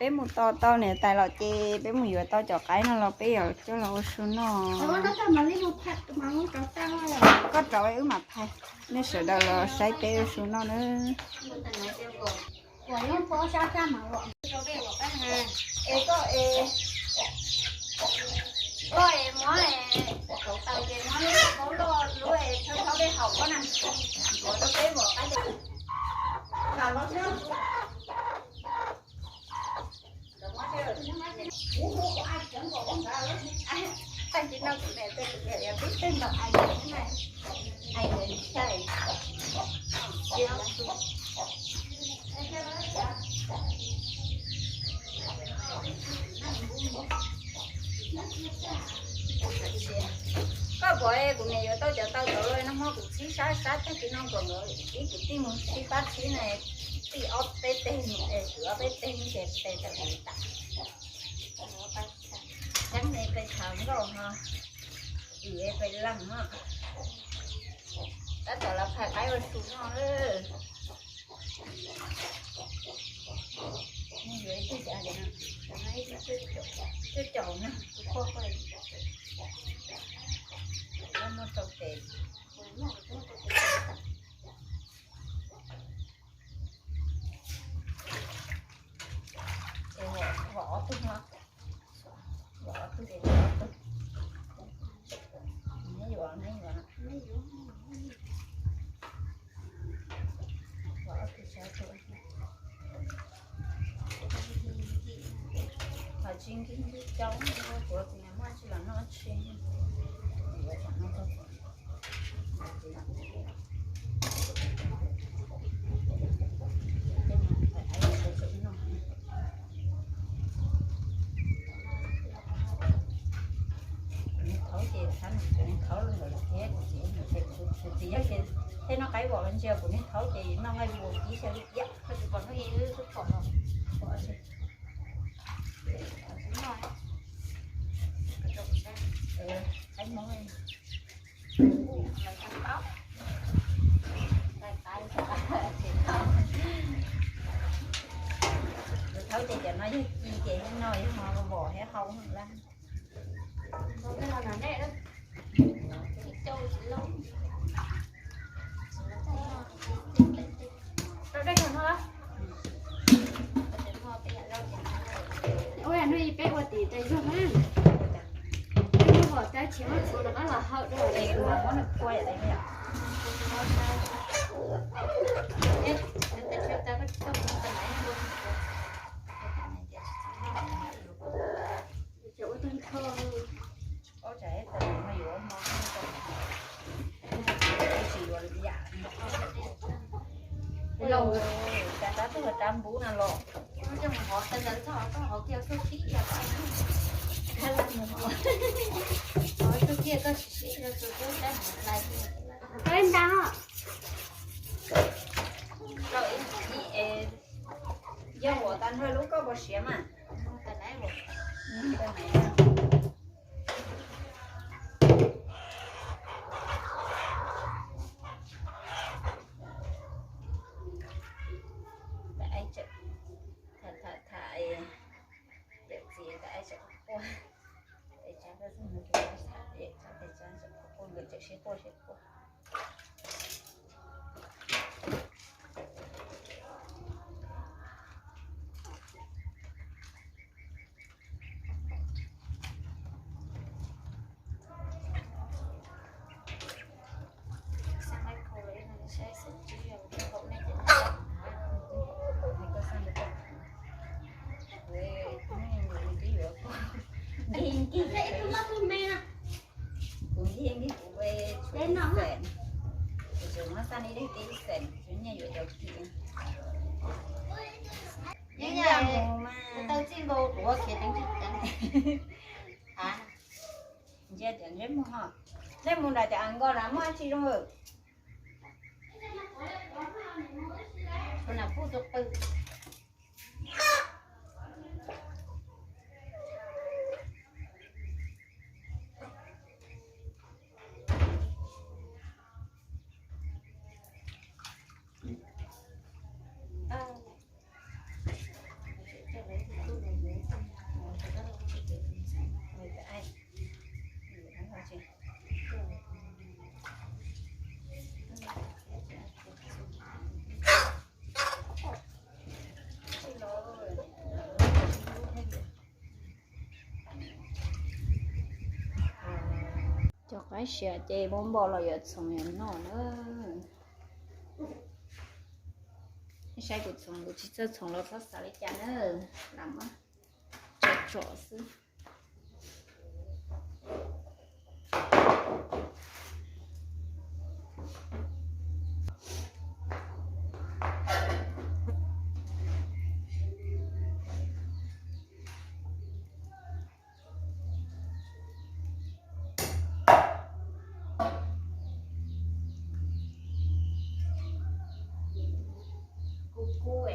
Peb mus tos tau niam tais los ces peb mus yuav tau cov qaib no los peb yuav coj los ua su noj. Koj rauv wb mam phais, nej sawv daws los saib peb ua su noj na. Koj pom kuv niam yuav tau cov taw tod los nag hmo kuv txhib sab sab tag kis no kom nkawd ib kwv tij mus sib pab txhib na, tij ob peb teg mus es kwv ob peb teg mus ces tes tawm kuv tas. Ceeb es pes tshav nkauj ho, kwv es pes leeg ho. Tab tom los phais qaib ua su noj lawm. Cuaj caum na, kuv quaj quaj, muaj rau tes. Ces vom ob tug no, vom ob tug ces ob tug. Neb yuav, neb yuav. Vom ob tug sab tus. Ho tsis nkig nkig coob, kuv tus niam muaj tsis los noj tsis. Kuv niag thaub ces txhab nws, kuv niag thaub los ntawd thiab kuv txiv, kuv txiv yog thiab noj qaib vom los ntsia kuv niag thaub ces noj nqaij vuas kib xya li iab. Qaib Hmoob. Kuv thaub ces cov no yog ci ces thiab no yog ho vom thiab hau lawm. Ua no peb ua tim tais zog na. Peb muab vom tau tsis muab txhuv rov qab los hau rau. Ua tag nrho. Tsis yuav lwm yam. Los, cas rab tug rab npub no los. Koj ib nta. Yog ua tag nrho lub koj puas siav mas. Tham tham tham, yawm txiv tham, tham, nkawd tseem sib quaj sib quaj. Nkig nkig, kuv nkig nkig kuv tshuav ib xees, kuv tseem muab xaj li dej tib xees, kuv nyiaj yuav cov kim. Nyiaj mus mas tau txij nkaus duav khiav ceev ceev. Ntsia tias ntsej muag ho, ntsej muag nram cov av nkos na muaj dab tsi zoo lawm. Tus nam puj tus qw. Ib siab ces muab npau los yuav txhoov yuav noj na. Nej saib kuv txhoov, kuv tsis txawj txhoov los txhob xav li cas na, lam muab tsom tsom xwb. Kub kub.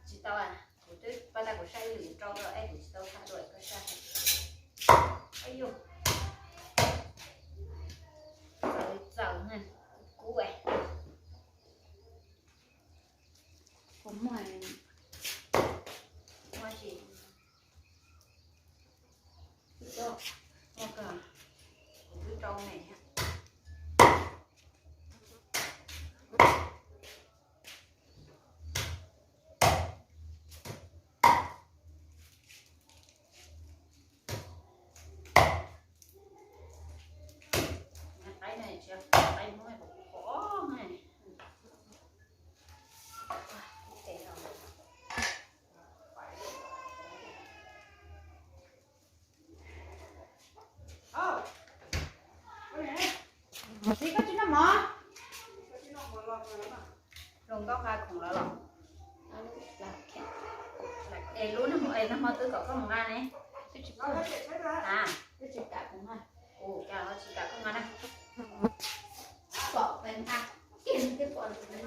Tsis tau, kuv twb pab tag kuv saib ib lwm rau es kuv tsis tau saib dua koj saib. Txaus txaus, kub. Kuv muaj, muaj tsis, muaj, kuv twb rau me thiab. Qaib no tsis, qaib muab qhov qhov ne. Txiv, koj tsis noj mov? Zoo nkauj nqa khoom los los? Es lub nag hmo, es nag hmo twb kom koj mus nqa ne. Twb tsis kam, twb tsis kam kuv nqa. Ua cas ho tsis kam koj nqa na? Pom pes nqa, kiag twb pom. Koj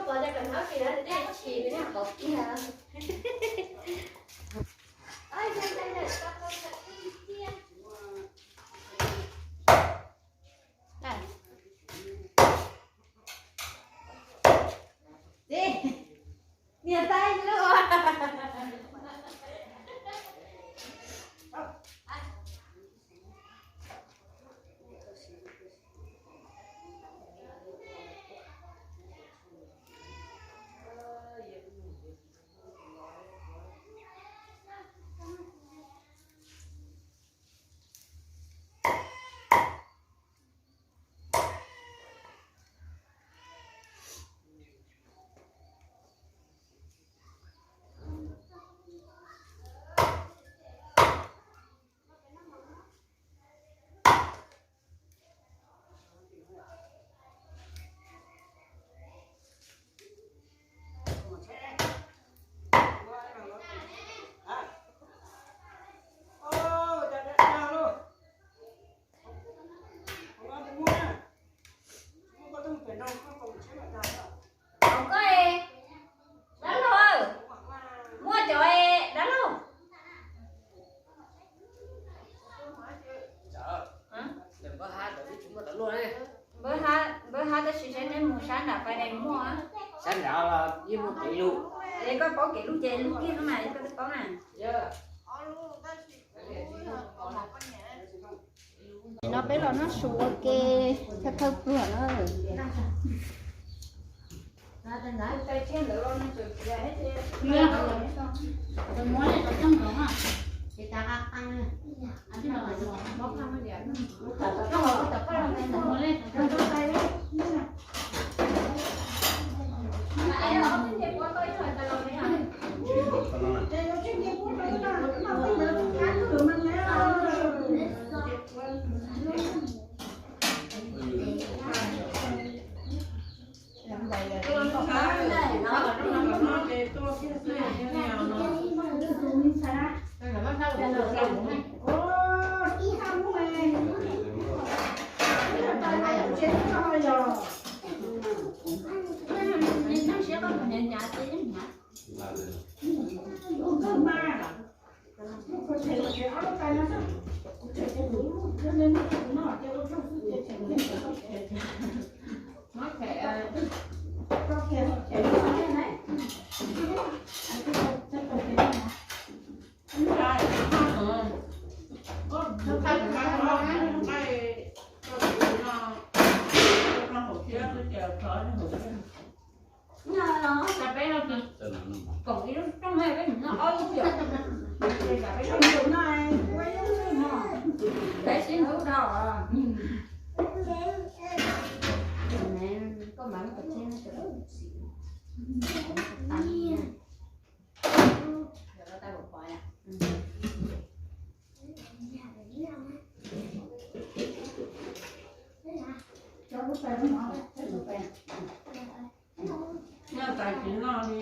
pom cov kam hnab kiag na, tej chim li qhov kiag. Niam tais lub. Koj, dab laug, muaj cov dab laug. Npawb hab, npawb hab tab sis saib neb mus sab nram fais nes muaj. Sab nram los yeej muaj kev lug. Es koj paub kev lug ces lug kiag no mas koj twb paub na. No peb los noj su ua ke, thawj thawj pluag na. Koom ib lub rooj, peb noj ob lub thiab. Peb sib ntub dhau. Koj mam muab kav tsij. Noj tas tsis noj li,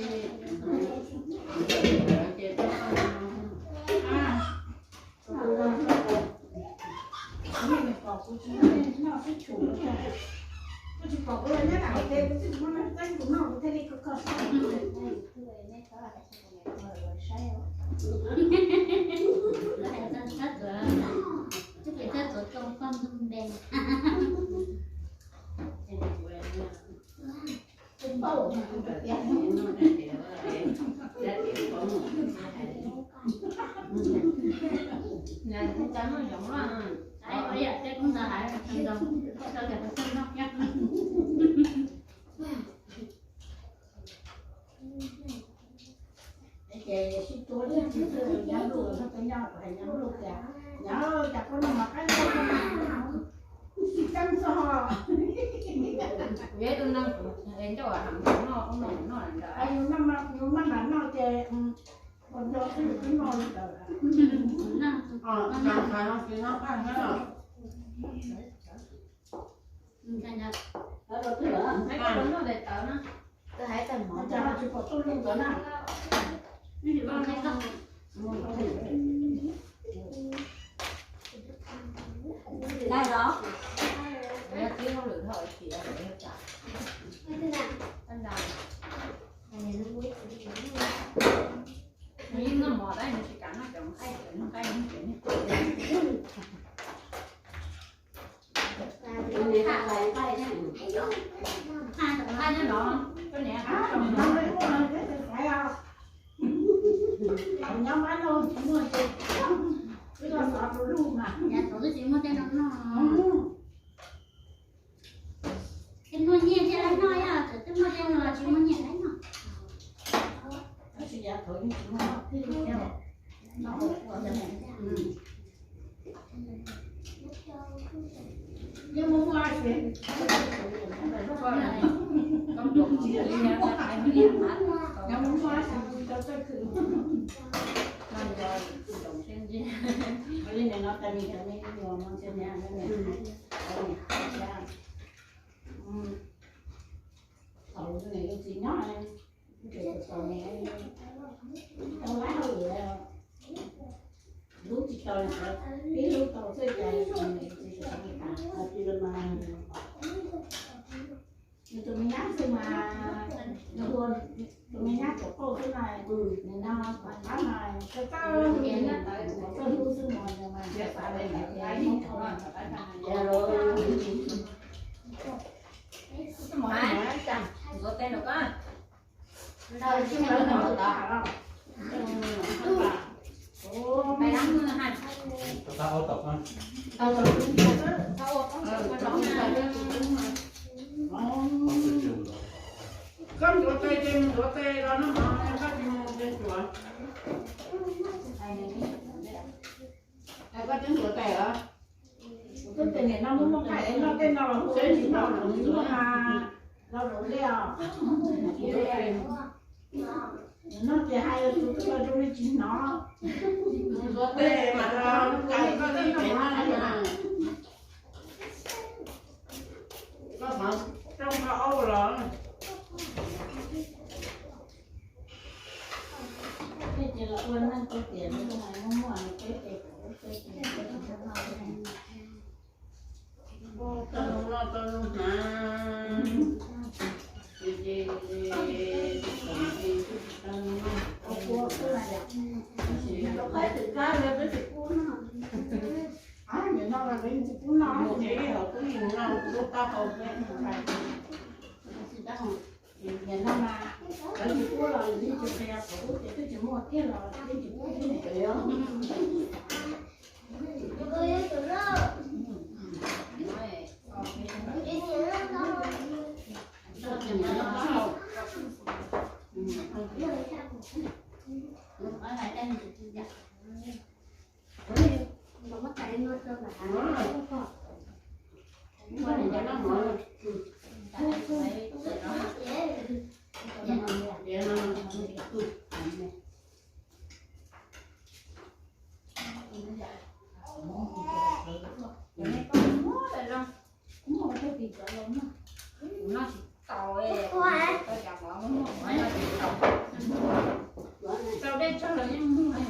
ces Ces sib tua li, nyob luj, nyob luj tias, nyob cas koj noj mas qaib noj, sib teeb txog. Kuv yog ib tug neeg kuv ncauj heev, noj noj noj ntawd. Yus maj mam noj ces ua nco xwb yus twb noj li ntawd. Noj, noj, noj, noj. Nws yeej noj mov tab nws tsis kam noj cov nqaij, cov nqaij nyob no, koj niam. Nyob mab no tsis muaj ces, wb los xov tus luj mas. Tsis muaj tej no noj. Tej muaj nyiaj thiaj li noj, yog txawm twb muaj tej no los tsis muaj nyiaj li noj. Tau lab hauj lwm, lub tsis tau, ib lub tau xwb cas tsis tau li cas. Nws tus me nyab xwb mas, nws ua tus me nyab tuam kauj xwb na, nws no tom qab mas txawj tus me nyab tawv, txawj hlub xwb mas nws mas nrhiav xav li ntawd ces Hmoob Thoj ntxuav tes rau koj. Koj ntxuav tes ces mus ntxuav tes los no mas koj tsis mus ces ntxuav. Koj twb ntxuav tes los? Koj tes niam no muaj muaj nqaij es noj tej no los hu seb tsis noj los ntxuav mas los raus dej os. Noj ces hais los tus twg los zoo li tsis hnov. Ntxuav tes mas los koj ib pem no na. Koj hnov rooj koj aub los. Tau tias muaj muaj peb peb peb peb tau zoo noj tau zoo hnav. Ces ces tau zoo noj tau zoo hnav. Tab sis lawv qab twm kab lawv peb tsis pub noj. Nim no los lawv tsis pub noj, mus ces ib hauv tub mus noj lub taub hau peb. Nim no mas lawv tsis pub los lawv yeej tsis qhia, qhov twb tias twb tsis muaj thiab los yeej tsis pub thiab. Kuv noj tsis tau, tau cas mov muag mov noj tsis tau. Rau dej tsawg los yeej muag.